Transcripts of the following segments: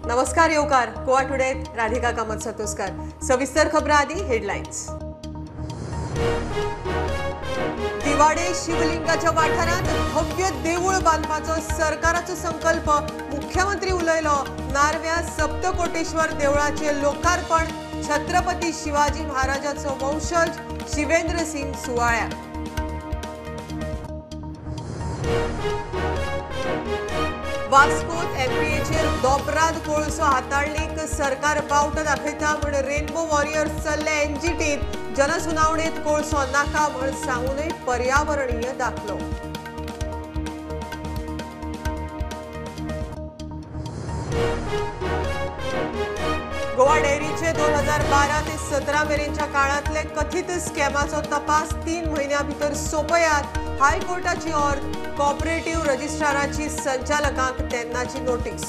नमस्कार येवकार गोवा टुडेत राधिका कामत सतोस्कर। सविस्तर खबरां आदी हेडलायन्स। दिवाडे शिवलिंगाच्या वाठारांत भव्य देवूळ बांदपाचो सरकाराचो संकल्प, मुख्यमंत्री उलयलो। नार्व्या सप्तकोटेश्वर देवळाचे लोकार्पण, छत्रपती शिवाजी महाराजाचो वंशज शिवेंद्र सिंग सुवाळ्याक। वास्कोत एमपीएचेर दोपराद कोळसो हाताळणीक सरकार बावटो दाखयता म्हण रेनबो वॉरियर्स चल्ले एनजीटीत, जनसुनावणेत कोळसो नाका म्हण सांगूनय पर्यावरणीय दाखलो। गोवा डेअरीचे 2012 ते 17 मेरेनच्या काळांतले कथित स्कॅमाचो तपास 3 म्हयन्यां भितर सोंपयात, हायकोर्टाची ऑर्द, कॉपरेटिव्ह रजिस्ट्राराची संचालकांक तेन्नाची नोटीस।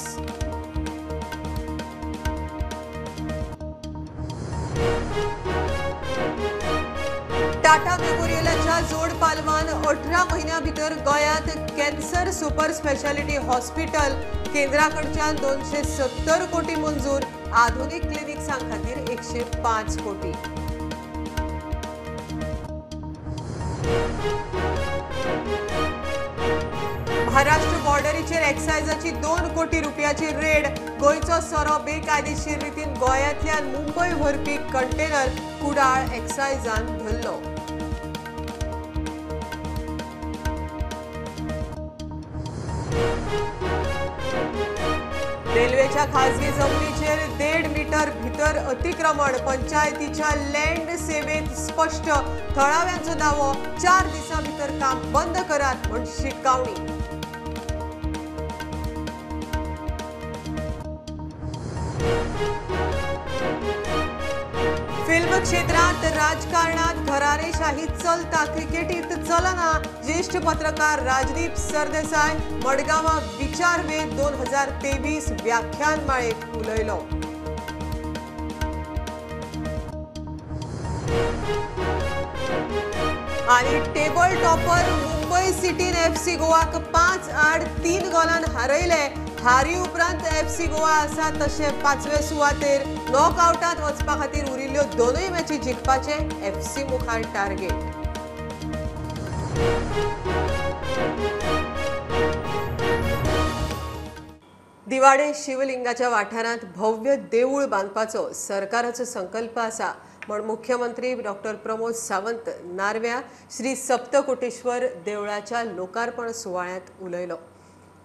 टाटा मेमोरियलाच्या जोड पालवान 18 म्हयन्यां भितर गोंयांत कॅन्सर सुपर स्पेशालिटी हॉस्पिटल केंद्राकडच्यान 270 कोटी मंजूर, आधुनिक क्लिनिक्सां खातीर 105 कोटी। महाराष्ट्र बॉर्डरीचेर एक्सायजाची 2 कोटी रुपयाची रेड, गोंयचो सोरो बेकायदेशीर रितीन गोंयांतल्यान मुंबय व्हरपी कंटेनर कुडाळ एक्सायजान धरलो। रेल्वेच्या खासगी जमनीचेर 1.5 मीटर भितर अतिक्रमण, पंचायतीच्या लँड सेवेत स्पष्ट, थळाव्यांचो दावो 4 दिसां भितर काम बंद करात म्हूण शिटकावणी। फिल्म क्षेत्रांत राजकारणात घराणेशाही चलता, क्रिकेटीत चलना, ज्येष्ठ पत्रकार राजदीप सरदेसाय मडगांवां विचारवेध 2023 व्याख्यान माळेत उलयलो। आनी टेबल टॉपर मुंबय सिटीन एफसी गोवाक 5-3 गोलान हारयले। हारी उपरांत एफसी गोवा आसा तशें 5वे सुवातेर, नॉकआवटांत वचपा खातीर उरिल्ल्यो 2 मॅची जिखपाचें एफसी मुखार टार्गेट। दिवाडे शिवलिंगाच्या वाठारांत भव्य देवूळ बांदपाचो सरकाराचो संकल्प आसा म्हण मुख्यमंत्री डॉक्टर प्रमोद सावंत नार्व्या श्री सप्तकोटेश्वर देवळाच्या लोकार्पण सुवाळ्यांत उलयलो।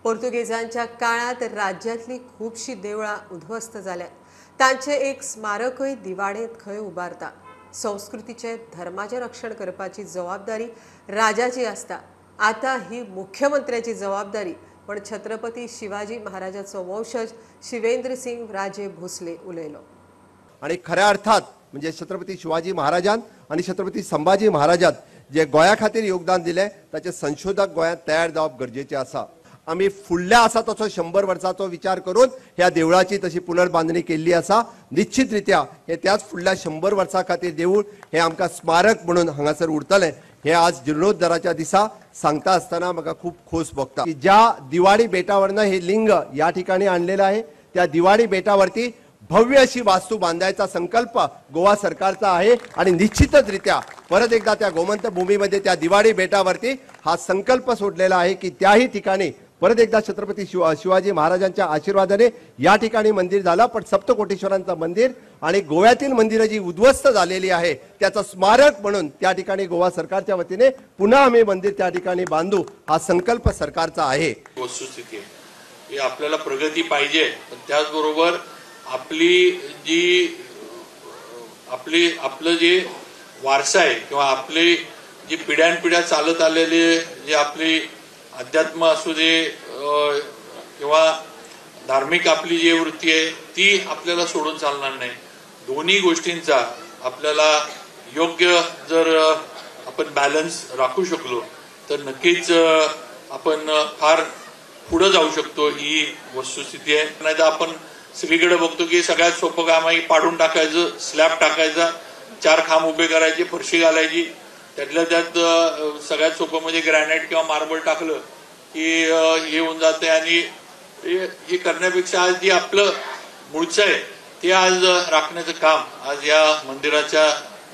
पोर्तुगेजांच्या काळांत राज्यांतली खूबशी देवळां उद्ध्वस्त जाल्यात, तांचें एक स्मारकय दिवाडेंत खंय उबारता। संस्कृतीचें धर्माचें रक्षण करपाची जबाबदारी राजाची आसता, आतां ही मुख्यमंत्र्याची जबाबदारी पण छत्रपती शिवाजी महाराजाचो वंशज शिवेंद्र सिंग राजे भोसले उलयलो। आणि खऱ्या अर्थात म्हणजे छत्रपती शिवाजी महाराजान आणि छत्रपती संभाजी महाराजान जे गोंया खातीर योगदान दिलें ताचे संशोधक गोंयांत तयार जावप गरजेचें आसा। आमी फुडल्या आसा तसो 100 वर्साचो विचार करून ह्या देवळाची तशी पुनर्बांदणी केल्ली आसा। निश्चित रित्या हे त्याच फुडल्या 100 वर्सां खातीर देवूळ हे आमकां स्मारक म्हणून हांगासर उरतलें हे आज जिर्णोद्धाराच्या दिसा सांगता आसतना म्हाका खूब खोस भोगता। ज्या दिवाडी बेटावरनं हे लिंग या ठिकाणी आणलेलं आहे त्या दिवाडी बेटावरती भव्य अशी वास्तू बांधायचा संकल्प गोवा सरकारचा आहे आणि निश्चितच रित्या परत एकदा त्या गोमंत भूमीमध्ये त्या दिवाडी बेटावरती हा संकल्प सोडलेला आहे की त्याही ठिकाणी परत एकदा छत्रपती शिवाजी महाराजांच्या आशीर्वादाने या ठिकाणी मंदिर झालं, पण सप्तकोटेश्वरांचं मंदिर आणि गोव्यातील मंदिरं जी उद्ध्वस्त झालेली आहे त्याचं स्मारक म्हणून त्या ठिकाणी गोवा सरकारच्या वतीने पुन्हा आम्ही मंदिर त्या ठिकाणी बांधू हा संकल्प सरकारचा आहे। वस्तुस्थिती आहे आपल्याला प्रगती पाहिजे, पण त्याचबरोबर आपली जी आपली आपलं जे वारसा आहे किंवा आपली जी पिढ्यानपिढ्या चालत आलेले जे आपली अध्यात्म असू दे किंवा धार्मिक आपली जी वृत्ती आहे ती आपल्याला सोडून चालणार नाही। दोन्ही गोष्टींचा आपल्याला योग्य जर आपण बॅलन्स राखू शकलो तर नक्कीच आपण फार पुढे जाऊ शकतो, ही वस्तुस्थिती आहे। नाही तर आपण सगळीकडे बघतो की सगळ्यात सोपं काम आहे पाडून टाकायचं, स्लॅब टाकायचा, 4 खांब उभे करायचे, फरशी घालायची, त्यातल्या त्यात सगळ्यात सोपं म्हणजे ग्रॅनाइट किंवा मार्बल टाकलं की हे होऊन जाते। आणि हे करण्यापेक्षा आज जी आपलं मूळचं आहे ते आज राखण्याचं काम आज या मंदिराच्या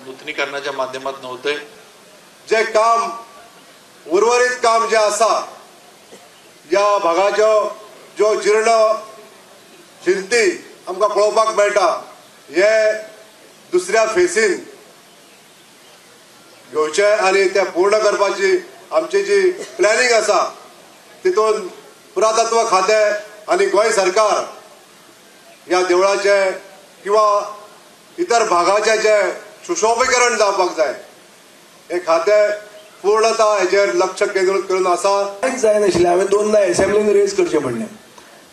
नूतनीकरणाच्या माध्यमातून होतंय. जे काम उर्वरित काम जे आसा या भागाच्यो ज्यो जीर्ण भिंती आमकां पळोवपाक मेळटा हे दुसऱ्या फेसीन घेवचे आनी ते पूर्ण करपाची आमची जी प्लॅनिंग आसा तितून पुरातत्व खातें आनी गोंय सरकार ह्या देवळाचे किंवा इतर भागाचे जे सुशोभीकरण जावपाक जाय हे खातें पूर्णता हेजेर लक्ष केंद्रीत करून आसा. कांयच जायनाशिल्लें. हांवें दोनदा एसेंब्लीन रेज करचें म्हणलें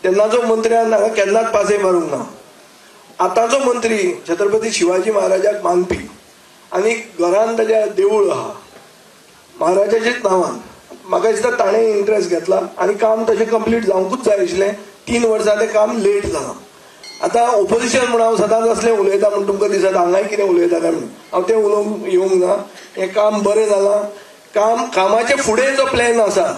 तेन्नाचो मंत्र्यान हांगा केन्नाच पासय मारूंक ना. आतांचो मंत्री छत्रपती शिवाजी महाराजाक मानपी आनी घरान ताज्या देवूळ आहा महाराजाच्याच नांवान, म्हाका दिसता ताणें इंट्रस्ट घेतला आनी काम तशें कंप्लीट जावंकूच जाय आशिल्लें. 3 वर्सां तें काम लेट जालां. आतां ओपोजिशन म्हूण हांव सदांच असलें उलयता म्हूण तुमकां दिसत हांगाय कितें उलयता काय म्हणून, हांव तें उलोवंक येवंक ना. हें काम बरें जालां. कामाचें फुडें जो प्लॅन आसा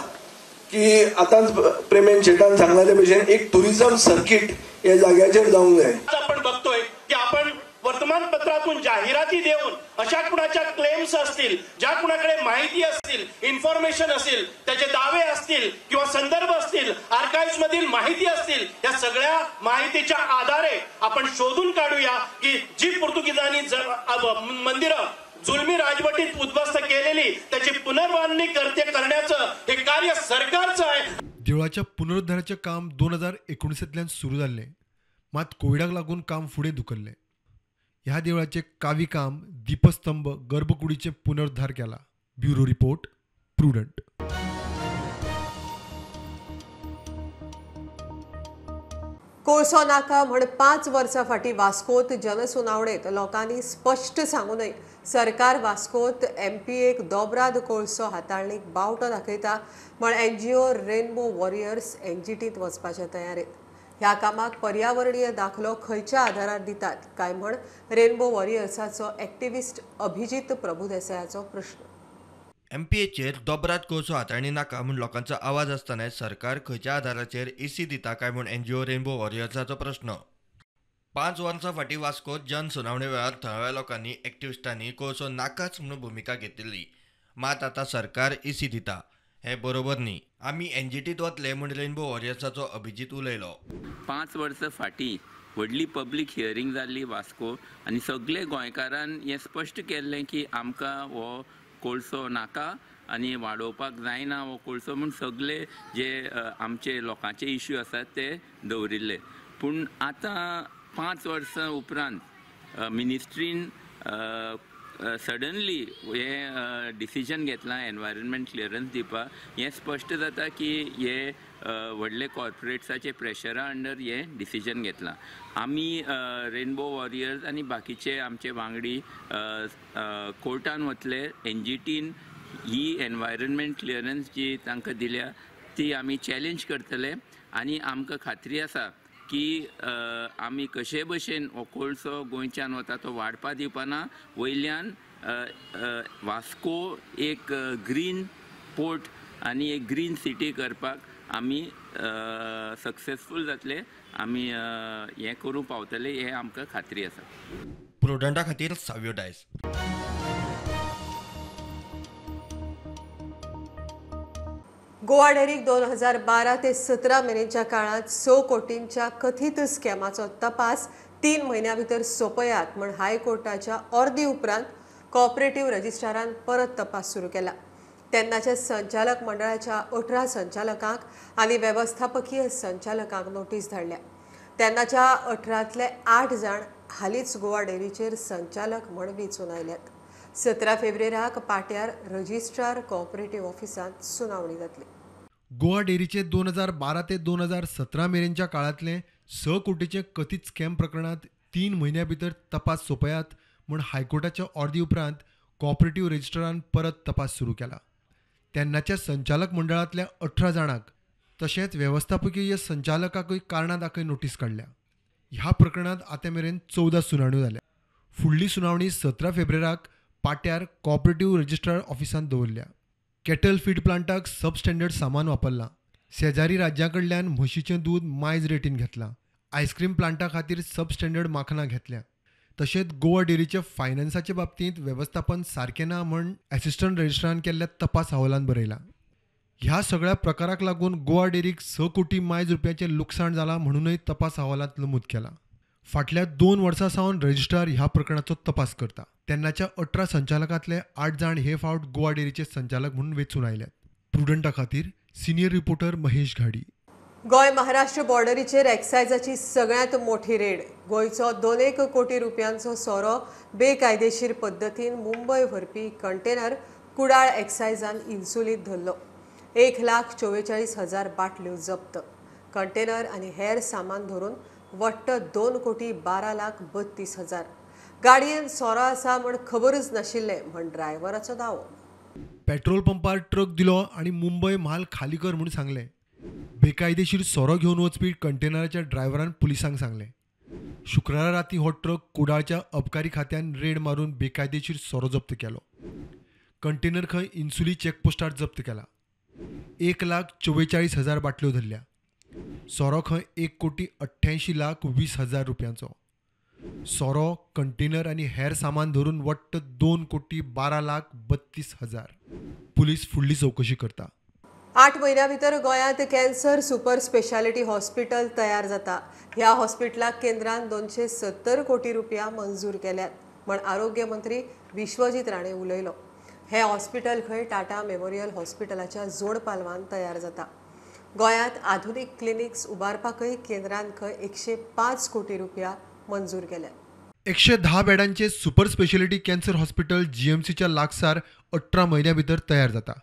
की आतांच प्रेमेन शेटान सांगला ते भशेन एक टुरिजम सर्कीट ह्या जाग्याचेर जावंक जाय. आपण बघतोय की आपण वर्तमानपत्रातून जाहिराती देऊन अशा कुणाच्या क्लेम्स असतील, ज्या कुणाकडे माहिती असतील, इन्फॉर्मेशन असेल, त्याचे दावे असतील किंवा संदर्भ असतील, आर्काइव्ह मधील माहिती असतील, या सगळ्या माहितीच्या आधारे आपण शोधून काढूया की जी पोर्तुगीजांनी मंदिरं जुलमी राजवटीत उद्ध्वस्त केलेली त्याची पुनर्बांधणी करण्याचं हे कार्य सरकारचं आहे. देवळाच्या पुनरुद्धाराचें काम 2019 सुरू जाल्लें, मात कोविडाक लागून काम फुडें धुकल्लें. ह्या देवळाचें कावी काम, दीपस्तंभ, गर्भकुडीचें पुनरुद्धार केला. Bureau report, Prudent. कोळसो नाका म्हण 5 वर्सां फाटीं वास्कोत जनसुनावणेंत लोकांनी स्पश्ट सांगूनय सरकार वास्कोत एमपीएक दोबराद कोळसो हाताळणीक बावटो दाखयता म्हण एनजीओ रेनबो वॉरियर्स एनजीटींत वचपाचे तयारेंत. ह्या कामाक पर्यावरणीय दाखलो खंयच्या आधारार दितात काय म्हण रेनबो वॉरियर्साचो एक्टिविस्ट अभिजीत प्रभुदेसायाचो प्रश्न. एमपीएचेर दोबराद कोळसो हाताळणी नाका म्हूण लोकांचो आवाज आसतना सरकार खंयच्या आधाराचेर एसी दिता काय म्हूण एनजीओ रेनबो वॉरियर्साचो प्रश्न. 5 वर्सां फाटीं वास्कोत जन सुनावणे वेळार थळाव्या लोकांनी एक्टिविस्टांनी कोळसो नाकाच म्हणून भुमिका घेतिल्ली, मात आतां सरकार एसी दिता हें बरोबर न्ही. आमी एनजीटींत वतले म्हूण रेनबो वॉरियर्साचो अभिजीत उलयलो. 5 वर्सां फाटीं व्हडली पब्लीक हियरींग जाल्ली वास्को आनी सगळे गोंयकारान हें स्पश्ट केल्लें की आमकां हो कोळसो नाका आनी वाडोवपाक जायना हो कोळसो म्हूण सगळे जे आमचे लोकांचे इश्यू आसात ते दवरिल्ले. पूण आतां 5 वर्सां उपरांत मिनिस्ट्रीन सडनली हें डिसिजन घेतलां एनवायरमेंट क्लियरन्स दिवपाक. हें स्पश्ट जाता की हे व्हडले कॉर्पोरेट्साचे प्रेशरा अंडर हें डिसिजन घेतलां. आमी रेनबो वॉरियर्स आनी बाकीचे आमचे वांगडी कोर्टान वतले. एनजीटीन ही एनवायरमेंट क्लियरन्स जी तांकां दिल्या ती आमी चॅलेंज करतले आनी आमकां खात्री आसा की आमी कशे भशेन हो कोळसो गोंयच्यान वता तो वाडपा दिवपाना. वयल्यान वास्को एक ग्रीन पोर्ट आनी एक ग्रीन सिटी करपाक आमी सक्सेसफूल जातले, आमी हें करूंक पावतले हें आमकां खात्री आसा. प्रुडंटा खातीर साव्यो डायस. गोवा डेरीक 2012 ते 17 मेरेनच्या काळांत 6 कोटींच्या कथीत स्कॅमाचो तपास 3 म्हयन्यां भितर सोंपयात म्हण हायकोर्टाच्या ऑर्दी उपरांत कॉपरेटिव्ह रजिस्ट्रारान परत तपास सुरू केला. तेन्नाच्या संचालक मंडळाच्या 18 संचालकांक आनी वेवस्थापकीय संचालकांक नोटीस धाडल्या. तेन्नाच्या 18तले 8 जाण हालींच गोवा डेरीचेर संचालक म्हण वेंचून आयल्यात. 17 फेब्रुवाराक पाट्यार रजिस्ट्रार कॉपरेटिव्ह ऑफिसांत सुनावणी जातली. गोवा डेरीचे 2012 ते 2017 मेरेनच्या काळांतले 6 कोटीचे कथीत स्कॅम प्रकरणांत 3 म्हयन्यां भितर तपास सोंपयात म्हूण हायकोर्टाच्या ऑर्दी उपरांत कॉपरेटिव्ह रजिस्ट्रारान परत तपास सुरू केला. तेन्नाच्या संचालक मंडळांतल्या 18 जाणांक तशेंच वेवस्थापकीय संचालकाकूय कारणां दाखय नोटीस काडल्या. ह्या प्रकरणांत आतां मेरेन 14 सुनावण्यो जाल्या. फुडली सुनावणी 17 फेब्रुवाराक पाट्यार कॉपरेटिव्ह रजिस्ट्रार ऑफिसांत दवरल्या. कॅटल फीड प्लांटाक सबस्टँडर्ड सामान वापरलां. शेजारी राज्यां कडल्यान म्हशीचें दूद मायज रेटीन घेतलां आयस्क्रीम प्लांटा खातीर सबस्टँडर्ड माखनां घेतल्या. तशेंच गोवा डेअरीच्या फायनान्साचे बाबतींत वेवस्थापन सारकें ना म्हण एसिस्टंट रजिस्ट्रारान केल्ल्या तपास अहवालान बरयलां. ह्या सगळ्या प्रकाराक लागून गोवा डेअरीक 6 कोटी मायज रुपयांचें लुकसाण जालां म्हणूनय तपास अहवालांत नमूद केलां. फाटल्या 2 वर्सां सावन रजिस्ट्रार ह्या प्रकरणाचो तपास करता. तेन्नाच्या 18 संचालकांतले 8 जाण हे फावट गोवा डेअरीचे संचालक म्हणून वेंचून आयल्यात. प्रुडंटा खातीर सिनियर रिपोर्टर महेश घाडी. गोंय महाराष्ट्र बॉर्डरीचेर एक्सायजाची सगळ्यांत मोठी रेड. गोंयचो 2 कोटी रुपयांचो सोरो बेकायदेशीर पद्दतीन मुंबय व्हरपी कंटेनर कुडाळ एक्सायजान इन्सुलीत धरलो. 1,44,000 बाटल्यो जप्त. कंटेनर आनी हेर सामान धरून वट्ट 2,12,32,000. गाडयेन सोरो आसा म्हण खबरच नाशिल्लें म्हण ड्रायव्हराचो दावो. पेट्रोल पंपार ट्रक दिलो आनी मुंबय म्हाल खाली कर म्हूण सांगलें. बेकायदेशीर सोरो घेवन वचपी कंटेनराच्या ड्रायव्हरान पुलिसांक सांगलें. शुक्रारा राती हो ट्रक कुडाळच्या अबकारी खात्यान रेड मारून बेकायदेशीर सोरो जप्त केलो. कंटेनर खंय इन्सुली चेकपोस्टार जप्त केला. 1,44,000 बाटल्यो धरल्या. सोरो खंय 1,88,20,000 रुपयांचो. सोरो, कंटेनर आनी हेर सामान धरून वट्ट 2,12,32,000. पुलीस फुडली चवकशी करता. 8 म्हयन्या भितर गोंयांत कॅन्सर सुपर स्पेशालिटी हॉस्पिटल तयार जाता. ह्या हॉस्पिटलाक केंद्रान 270 कोटी रुपया मंजूर केल्यात म्हण आरोग्य मंत्री विश्वजीत राणे उलयलो. हे हॉस्पिटल खंय टाटा मेमोरियल हॉस्पिटलाच्या जोड पालवान तयार जाता. गोंयांत आधुनीक क्लिनिक्स उबारपाकय केंद्रान खंय 105 कोटी रुपया मंजूर केल्यात. 110 बेडांचे सुपर स्पेशालिटी कॅन्सर हॉस्पिटल जीएमसीच्या लागसार 18 म्हयन्या भितर तयार जाता.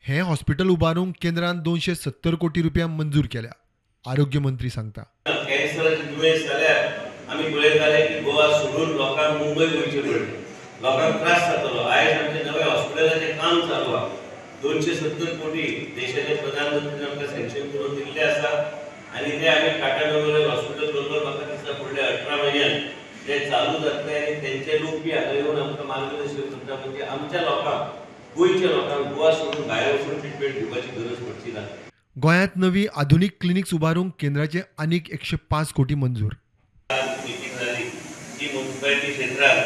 हें हॉस्पिटल उबारूंक केंद्रान 270 कोटी रुपया मंजूर केल्या. आरोग्य मंत्री सांगता, कॅन्सराचे दुयेंस जाल्यार आमी पळयताले की गोवा सोडून लोकांक मुंबय वयचें पडलें, लोकांक त्रास जातलो. आयज आमचें नव्या हॉस्पिटलाचें काम चालू आसा. 270 कोटी देशाचे प्रधानमंत्रीन आमकां सँक्शन करून दिल्ले आसा आनी ते आमी टाटा मेमोरियल हॉस्पिटल बरोबर म्हाका दिसता फुडल्या 18 म्हयन्यान ते चालू जातले आनी तेंचे लोक बी हांगा येवन आमकां मार्गदर्शन करता. म्हणजे आमच्या लोकांक, गोंयच्या लोकांक गोवा सोडून भायर वचून ट्रिटमेंट घेवपाची गरज पडची ना. गोंयांत नवी आधुनीक क्लिनिक्स उबारूंक केंद्राचे आनीक 105 कोटी मंजूर. मिटींग जाली ती मुन्सिपालिटी क्षेत्रांत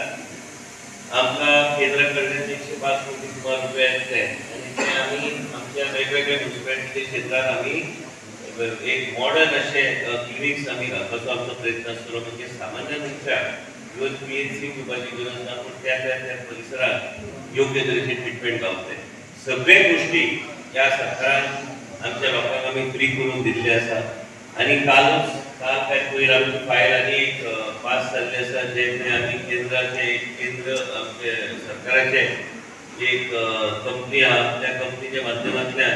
आमकां केंद्रा कडल्यान 105 कोटी सुमार रुपया येतले आनी ते आमी आमच्या वेगवेगळ्या मुन्सिपालिटीच्या क्षेत्रांत आमी एक मॉडर्न अशे क्लिनिक्स आमी घालपाचो आमचो प्रयत्न आसतलो. म्हणजे सामान्य मनशाक इवन पीएचसी घेवपाची गरज ना, पूण त्या त्या त्या परिसरांत योग्य तरेचे ट्रिटमेंट गावतले. सगळे गोष्टी ह्या सरकारान आमच्या लोकांक आमी फ्री करून दिल्ले आसा. आनी कालूच काल काय पयर आमची फायल आनी एक पास जाल्ली आसा, जे आमी केंद्राचे एक केंद्र आमचे सरकाराचे एक कंपनी आहा त्या कंपनीच्या माध्यमांतल्यान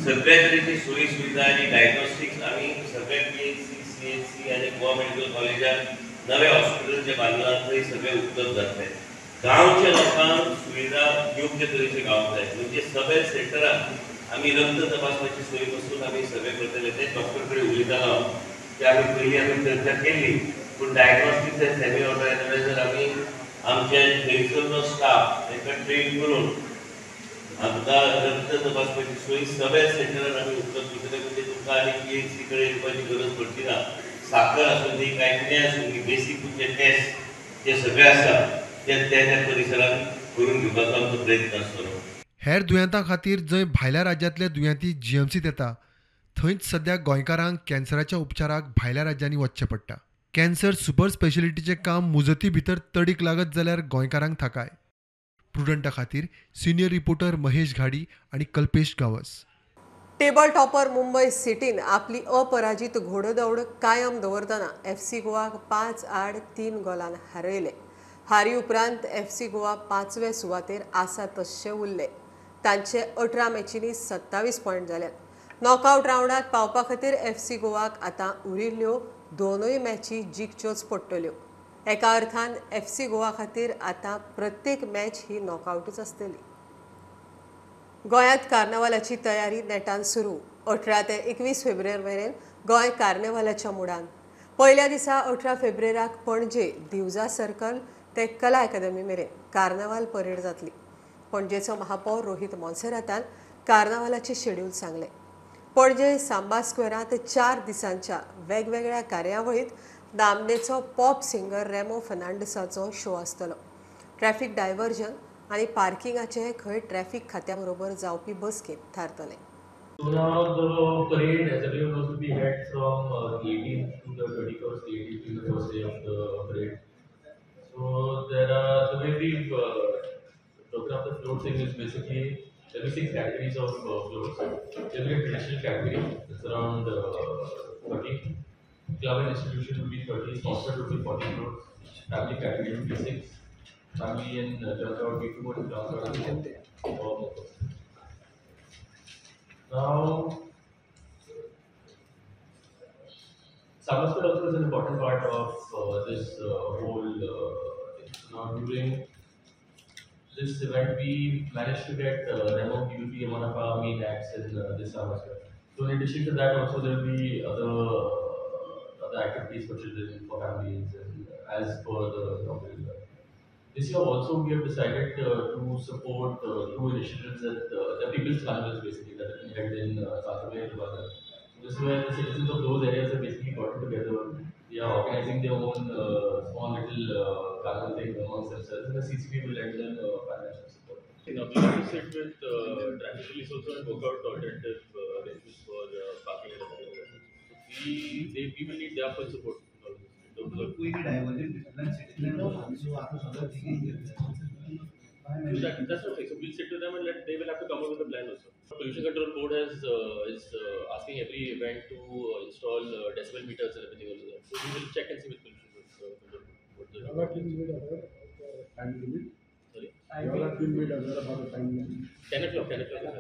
सगळ्या तरेची सोयी सुविधा आनी डायग्नोस्टिक्स आमी सगळे पीएचसी, सीएचसी आनी गोवा मेडिकल कॉलेजाक नवे हॉस्पिटल जे बांदलां थंय सगळे उपलब्ध जातले. गांवच्या लोकांक सुविधा योग्य तरेचे गावंक जाय. म्हणजे सगळ्या सेंटराक आमी रक्त तपासपाची सोय पसून आमी सगळे करतले. ते डॉक्टर कडेन उलयतालो हांव की आमी पयलीं आमी चर्चा केल्ली, पूण डायग्नोस्टिक्स आनी सेमी ऑटो एनालायझर आमी आमच्या थंयसर जो स्टाफ तांकां ट्रेन करून आमकां रक्त तपासपाची सोय सगळ्या सेंटरान आमी उपलब्ध करतले. म्हणजे तुमकां आनी पीएचसी कडेन येवपाची गरज पडची ना. साखर आसूं दी, काय कितें आसूं दी, बेसीक तुमचे टेस्ट जे सगळे आसा ते त्या त्या परिसरान करून घेवपाचो आमचो प्रयत्न आसतलो. हेर दुयेंतां खातीर जंय भायल्या राज्यांतले दुयेंती जीएमसीत येता थंयच सद्या गोंयकारांक कॅन्सराच्या उपचाराक भायल्या राज्यांनी वचचें पडटा. कॅन्सर सुपर स्पेशालिटीचें काम मुजती भितर तडीक लागत जाल्यार गोंयकारांक थाकाय. प्रुडंटा खातीर सिनियर रिपोर्टर महेश घाडी आनी कल्पेश गांवस. टेबल टॉपर मुंबय सिटीन आपली अपराजित घोडदौड कायम दवरतना एफसी गोवाक 5-3 गोलान हारयले. हारी उपरांत एफसी गोवा 5वे सुवातेर आसा तशे उरले. तांचे 18 मॅचींनी 27 पॉयंट जाल्यात. नॉकआउट रावंडात पावपा खातीर एफसी गोवाक आतां उरिल्ल्यो 2 मॅची जिखच्योच पडटल्यो. एका अर्थान एफसी गोवा खातीर आतां प्रत्येक मॅच ही नॉकआउटच आसतली. गोंयांत कार्नावालाची तयारी नेटान सुरू. 18 ते 21 फेब्रुवारी मेरेन गोंय कार्नावालाच्या मुडान. पयल्या दिसा 18 फेब्रुवारीक पणजे दिवजा सर्कल ते कला अकादमी मेरेन कार्नावाल परेड जातली. पणजेचो महापौर रोहित मोन्सेरातान कार्नावालाचे शेड्यूल सांगले. पणजे सांबा स्क्वेरांत 4 दिसांच्या वेगवेगळ्या कार्यावळींत नामनेचो पॉप सिंगर रेमो फर्नांडीसाचो शो आसतलो. ट्रॅफिक डायव्हर्जन आनी पार्किंगाचे खंय ट्रॅफिक खात्या बरोबर जावपी बसकेंत थारतले. So now the parade, as everyone knows, will be held from the 18th to the 21st, the 18th being the first day of the parade. So there are, the way we've broken up the float thing is basically there will be 6 categories of floats. There will be a traditional category that's around 30. Club and institution will be 30, sponsored will be 40 floats, family category will be 6, family and church would be 2 and class would be 4. Now, Samba Square also is an important part of this whole thing. Now, during this event, we managed to get Remo, he will be one of our main acts in this Samba Square. So, in addition to that, also there will be other activities for children, for families, and as per the normal. This year also we have decided to support 2 initiatives that the People's Carnivals basically that have been held in Saturday and Dubai. So this is where the citizens of those areas have basically gotten together. They are organizing their own small little carnival thing amongst themselves, and the CCP will lend them financial support. Now we have to sit with traffic police also and work out alternative arrangements for parking and everything. So we will need their full support. कोई भी diversion That's what I'm saying. So we'll sit with them and they will have to come up with a plan also. Pollution Control Board is asking every event to install decibel meters and everything also. So we will check and see with Pollution Control Board. You all have been made aware of the time limit. Sorry? You all have been made aware about the time limit. 10 o'clock. 10 o'clock.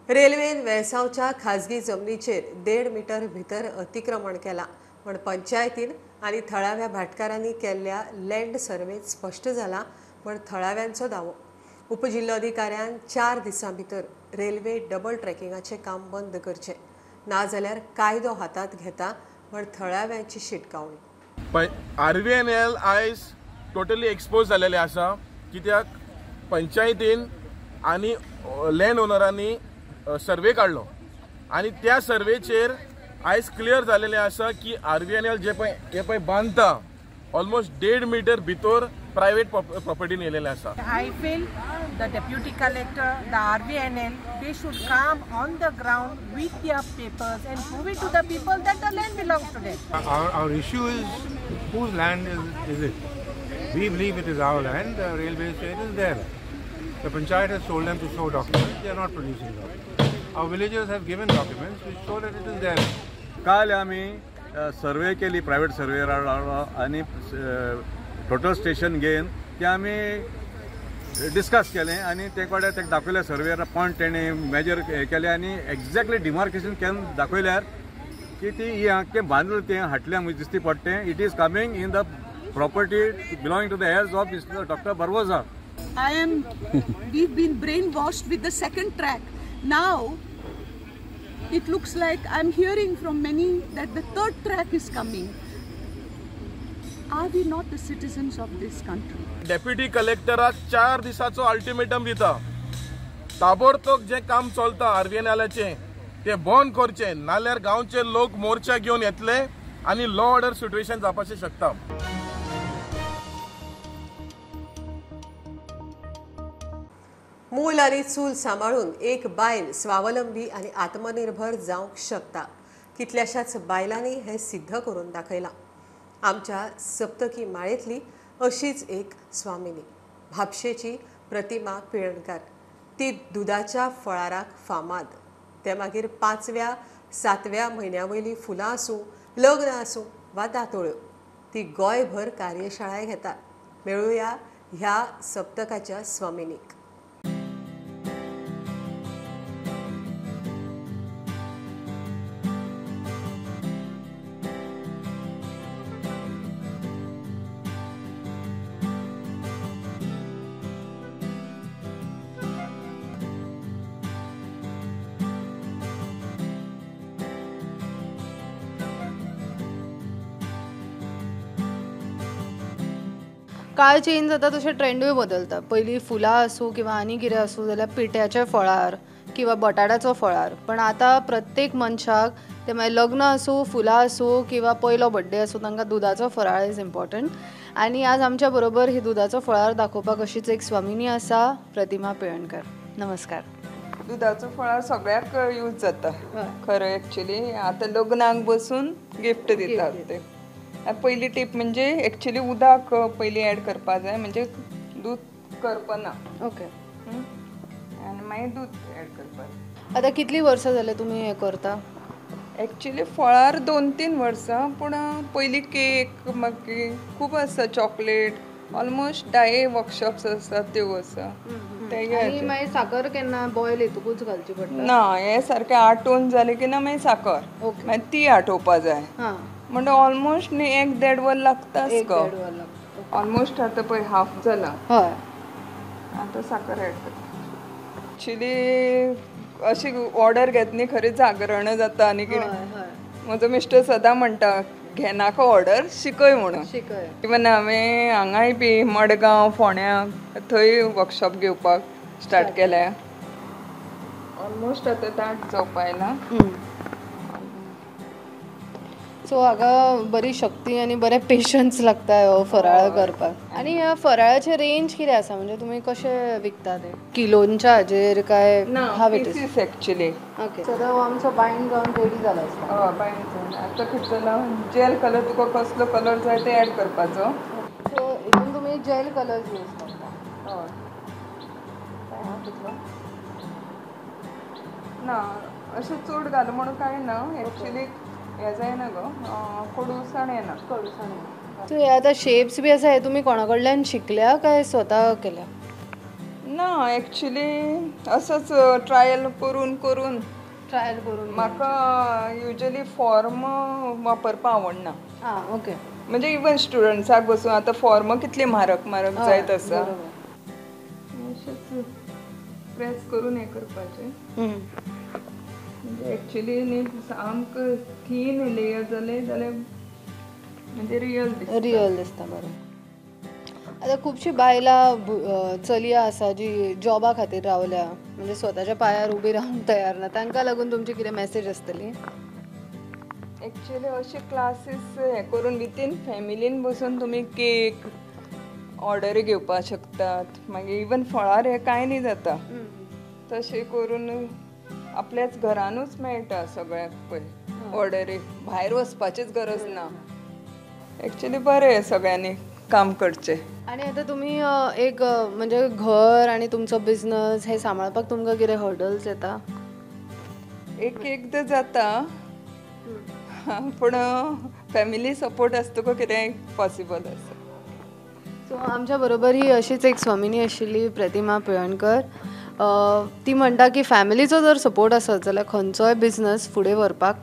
रेल्वेन वेळसांवच्या खाजगी जमनीचेर 1.5 metre भितर अतिक्रमण केलां म्हण पंचायतीन आनी थळाव्या भाटकारांनी केल्ल्या लँड सर्वेंत स्पश्ट जाला म्हण थळाव्यांचो दावो. उपजिल्लोधिकाऱ्यान 4 दिसां भितर रेल्वे डबल ट्रॅकिंगाचें काम बंद करचें, नाजाल्यार कायदो हातांत घेता म्हण थळाव्यांची शिटकावणी. RVNL आयज टोटली एक्सपोज जालेलें आसा, कित्याक पंचायतीन आनी लँड ओनरांनी सर्वे काडलो आनी त्या सर्वेचेर आयज क्लियर जालेलें आसा की RVNL जे पळय हे पळय बांदता ऑलमोस्ट 1.5 मीटर भितर प्रायवेट प्रॉपर्टीन येयलेलें आसा. I feel the deputy collector, the RVNL, they should come on the ground with their papers and prove it to the people that the land belongs to them. Our issue is whose land is it? We believe it is our land. The railway say it is their land. The panchayat has told them to show documents. They are not producing documents. Our villagers have given documents which show that it is their land. काल आमी survey केली private surveyor आनी total station घेवन ते आमी discuss केलें आनी ते कडेन ताका दाखयलें सर्वेयर पॉयंट तेणें मेजर केलें आनी एक्झॅक्टली डिमार्केशन केवन दाखयल्यार की ती ही आख्खें बांदलें तें हाटल्या दिसती पडटें. It is coming in the property belonging to the heirs of Mr. Doctor Barbosa. We've been brainwashed with the second track. Now it looks like I'm hearing from many that the third track is coming. Are we not the citizens of this country? Deputy कलेक्टराक 4 दिसाचो ultimatum दिता, ताबडतोब जे काम चलता RVNLाचें ते बंद करचें, नाल्यार गांवचे लोक मोर्चा घेवन येतले आनी लॉ ऑर्डर सिट्युएशन जावपाचें शकता. मूल आनी चूल सांबाळून एक बायल स्वावलंबी आनी आत्मनिर्भर जावंक शकता. कितल्याशाच बायलांनी हें सिद्ध करून दाखयलां. आमच्या सप्तकी माळेंतली अशीच एक स्वामिनी म्हापशेची प्रतिमा पिळणकार. ती दुदाच्या फळाराक फामाद. ते मागीर 5व्या 7व्या म्हयन्या वयलीं फुलां आसूं, लग्न आसूं वा दातोळ्यो, ती गोंयभर कार्यशाळाय घेता. मेळुया ह्या सप्तकाच्या स्वामिनीक. काळ चेंज जाता तशें ट्रेंडूय बदलता. पयलीं फुलां आसूं किंवा आनी कितें आसूं जाल्यार पिठ्याच्या फळार किंवा बटाट्याचो फळार, पण आतां प्रत्येक मनशाक ते मागीर लग्न आसूं, फुलां आसूं किंवा पयलो बड्डे आसूं, तांकां दुदाचो फराळ is important. आनी आज आमच्या बरोबर ही दुदाचो फळार दाखोवपाक अशीच एक स्वामिनी आसा, प्रतिमा पिळणकर. नमस्कार. दुदाचो फळार सगळ्याक यूज जाता खरें. एक्चुली आतां लग्नाक बसून गिफ्ट दितात ते. पयली टीप म्हणजे एक्चुली उदक पयली एड करपा जाय, म्हणजे दूद करपना. ओके. आनी मागीर दूद एड करपाक. आतां कितलीं वर्सां जालें तुमी हें करता? एक्चुली फळार 2-3 वर्सां, पूण पयलीं केक मागीर खूब आसा, चॉकलेट, ऑलमोस्ट 10 वर्कशॉप्स आसात त्यो आसा. आनी मागीर साकर केन्ना बॉयल हेतुकूच घालची पडटा? ना, हें सारकें आटोवन जालें की ना मागीर साकर, मागीर ती आटोवपा जाय. म्हणजे ऑलमोस्ट न्ही 1-1.5 वर लागताच गो. ऑलमोस्ट आतां पळय हाफ जाला. हय. आतां साकर एड करता. एक्चुली अशी ऑर्डर घेत न्ही, खरें जागरण जाता आनी कितें. म्हजो मिस्टर सदां म्हणटा घेनाका ऑर्डर, शिकय म्हणून. इवन हांवें हांगाय बी मडगांव, फोंड्या थंय वर्कशॉप घेवपाक स्टार्ट केल्या. ऑलमोस्ट आतां दाट जावपा आयला. सो हाका बरी शक्ती आनी बरें पेशन्स लागता हो फराळ करपाक. आनी ह्या फराळाचे रेंज कितें आसा, म्हणजे तुमी कशें विकता ते? किलोंच्या हाजेर काय? ना, पीसीस एक्चुली. ओके. सो हो आमचो बायंड जावन रेडी जाला आसता. हय, बायंड जावन. आतां कितें जालां, जेल कलर तुका कसलो कलर जाय ते एड करपाचो. सो हितून तुमी जेल कलर्स यूज करता? हय. कितलो ना अशें चड घाल म्हणून कांय ना. एक्चुली हें जायना गो, कोडूसाण येना. कोडूसाण येना. सो हे आतां शेप्स बी आसा, हे तुमी कोणा कडल्यान शिकल्या काय स्वता केल्या? ना, एक्चुली असोच ट्रायल करून करून. ट्रायल करून. म्हाका युजली फॉर्म वापरपाक आवडना. आं, ओके. म्हणजे इवन स्टुडंट्साक बसून आतां फॉर्म कितली म्हारग म्हारग जायत आसा. अशेंच प्रेस करून हें करपाचें. म्हणजे एक्चुली न्ही सामकें थीन लेयर जालें जाल्यार म्हणजे रियल दिसता. रियल दिसता. बरें. आतां खुबशीं बायलां, चलयां आसा जी जॉबा खातीर रावल्या, म्हणजे स्वताच्या पांयार उबी रावंक तयार ना, तांकां लागून तुमची कितें मॅसेज आसतली? एक्चुली अशे क्लासीस हें करून विथीन फॅमिलीन बसून तुमी केक ऑर्डरी घेवपाक शकतात. मागीर इवन फळार हें कांय न्ही जाता, तशें करून आपल्याच घरानूच मेळटा सगळ्याक पळय ऑर्डरी, भायर वचपाचीच गरज ना. एक्चुली बरें सगळ्यांनी काम करचें. आनी आतां तुमी एक म्हणजे घर आनी तुमचो बिजनस हे सांबाळपाक तुमकां कितें हर्डल्स येता? एक एकदां जाता, पूण फॅमिली सपोर्ट आसतकच कितेंय पॉसिबल आसा. सो आमच्या बरोबर ही अशीच एक स्वामिनी आशिल्ली, प्रतिमा पिळणकर. ती म्हणटा की फॅमिलीचो जर सपोर्ट आसत जाल्यार खंयचोय बिजनस फुडें व्हरपाक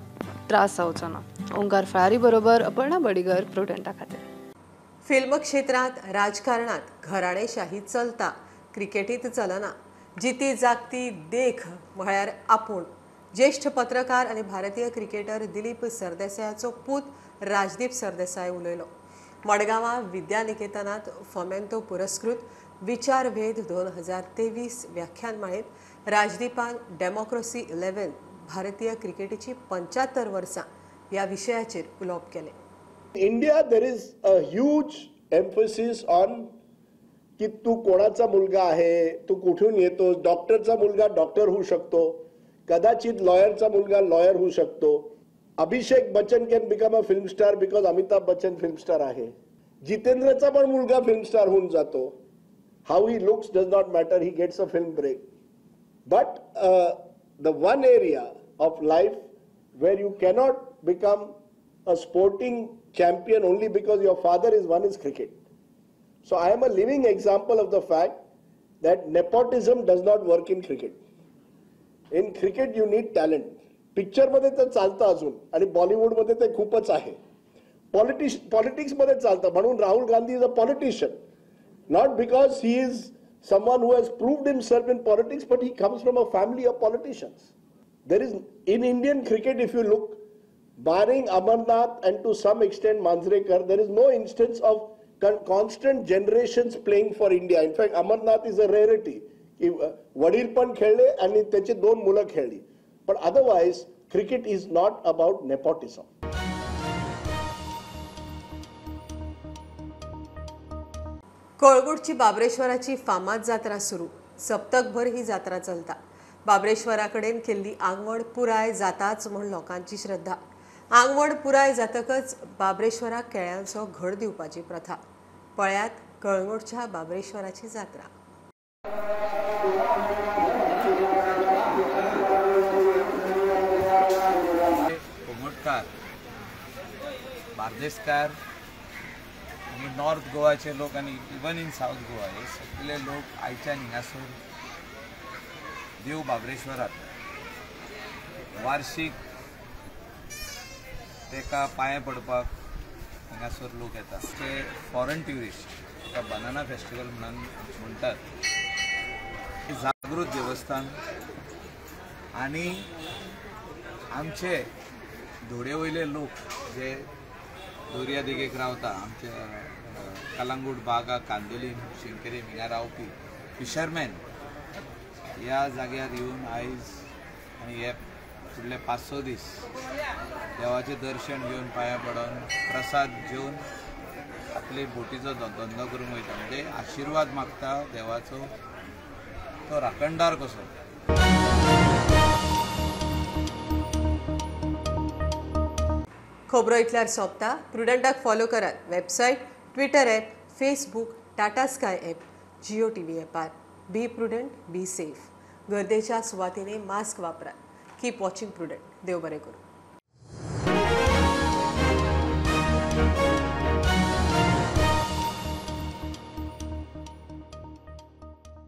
त्रास जावचो ना. ओंकार फळारी बरोबर अपर्णा बडिगर, प्रुडंटा खातीर. फिल्म क्षेत्रांत, राजकारणांत घराणेशाही चलता, क्रिकेटींत चलना. जिती जागती देख म्हळ्यार आपूण. ज्येष्ठ पत्रकार आनी भारतीय क्रिकेटर दिलीप सरदेसायाचो पूत राजदीप सरदेसाय उलयलो. मडगांवां विद्यानिकेतनांत फोमेंतो पुरस्कृत विचारभेद 2023 व्याख्यान माळेंत राजदीपान डेमोक्रेसी 11 भारतीय क्रिकेटीची 75 वर्सां ह्या विशयाचेर उलोवप केलें. India there is a huge emphasis on की तू कोणाचा मुलगा आहे, तू कुठून येतो. डॉक्टरचा मुलगा डॉक्टर होऊ शकतो, कदाचित लॉयरचा मुलगा लॉयर होऊ शकतो. Abhishek Bachchan can become a film star because Amitabh Bachchan film star आहे. जितेंद्रचा पण मुलगा फिल्म स्टार होऊन जातो. How he looks does not matter, he gets a film break. But the one area of life where you cannot become a sporting champion only because your father is one is cricket. So I am a living example of the fact that nepotism does not work in cricket. In cricket you need talent. पिक्चरमध्ये तर चालतं अजून, आणि बॉलिवूडमध्ये ते खूपच आहे. पॉलिटिक्समध्ये चालतं, म्हणून Rahul Gandhi is a politician, not because he is someone who has proved himself in politics, but he comes from a family of politicians. There is, in Indian cricket, if you look, barring Amarnath and to some extent Manjrekar, there is no instance of कारण constant generations playing for India. In fact Amarnath is a rarity की वडील पण खेळले आणि त्याचे 2 मुलं खेळली. पण otherwise cricket is not about nepotism. कळंगूटची बाबरेश्वराची फामाद जात्रा सुरू. सप्तकभर ही जात्रा चलता. बाबरेश्वराकडेन केल्ली आंगवण पुराय जाताच म्हूण लोकांची श्रद्धा. आंगवण पुराय जातकच बाबरेश्वराक केळ्यांचो घड दिवपाची प्रथा. पळयात कळंगूटच्या बाबरेश्वराची जात्रा. कोंगटकार, बार्देसकार आनी नॉर्थ गोवाचे लोक आनी इवन इन सावथ गोवा हे सगळे लोक आयच्यान हिंगासर देव बाबरेश्वराक वार्षिक ताका पांये पडपाक हांगासर लोक येतात. ते फॉरन ट्युरिस्ट ताका बनाना फेस्टिवल म्हणून म्हणटात. जागृत देवस्थान आनी आमचे धोडे वयले लोक जे दर्या देगेक रावता, आमचे कलांगूट, बागा, कांदोलीम, शिंकेरी हिंगा रावपी फिशरमॅन ह्या जाग्यार येवन आयज आनी हे फुडले 5-6 दीस देवाचें दर्शन घेवन पांयां पडोन प्रसाद घेवन आपले बोटीचो धंदो करूंक वयता. म्हणजे आशिर्वाद मागता देवाचो, तो राखणदार कसो. खबरो इतल्यार सोंपता. प्रुडंटाक फॉलो करात website, Twitter app, Facebook, Tata Sky app, Jio TV ॲपार. Be prudent, be safe. गर्देच्या सुवातींनी मास्क वापरात. Keep watching Prudent. देव बरें करूं.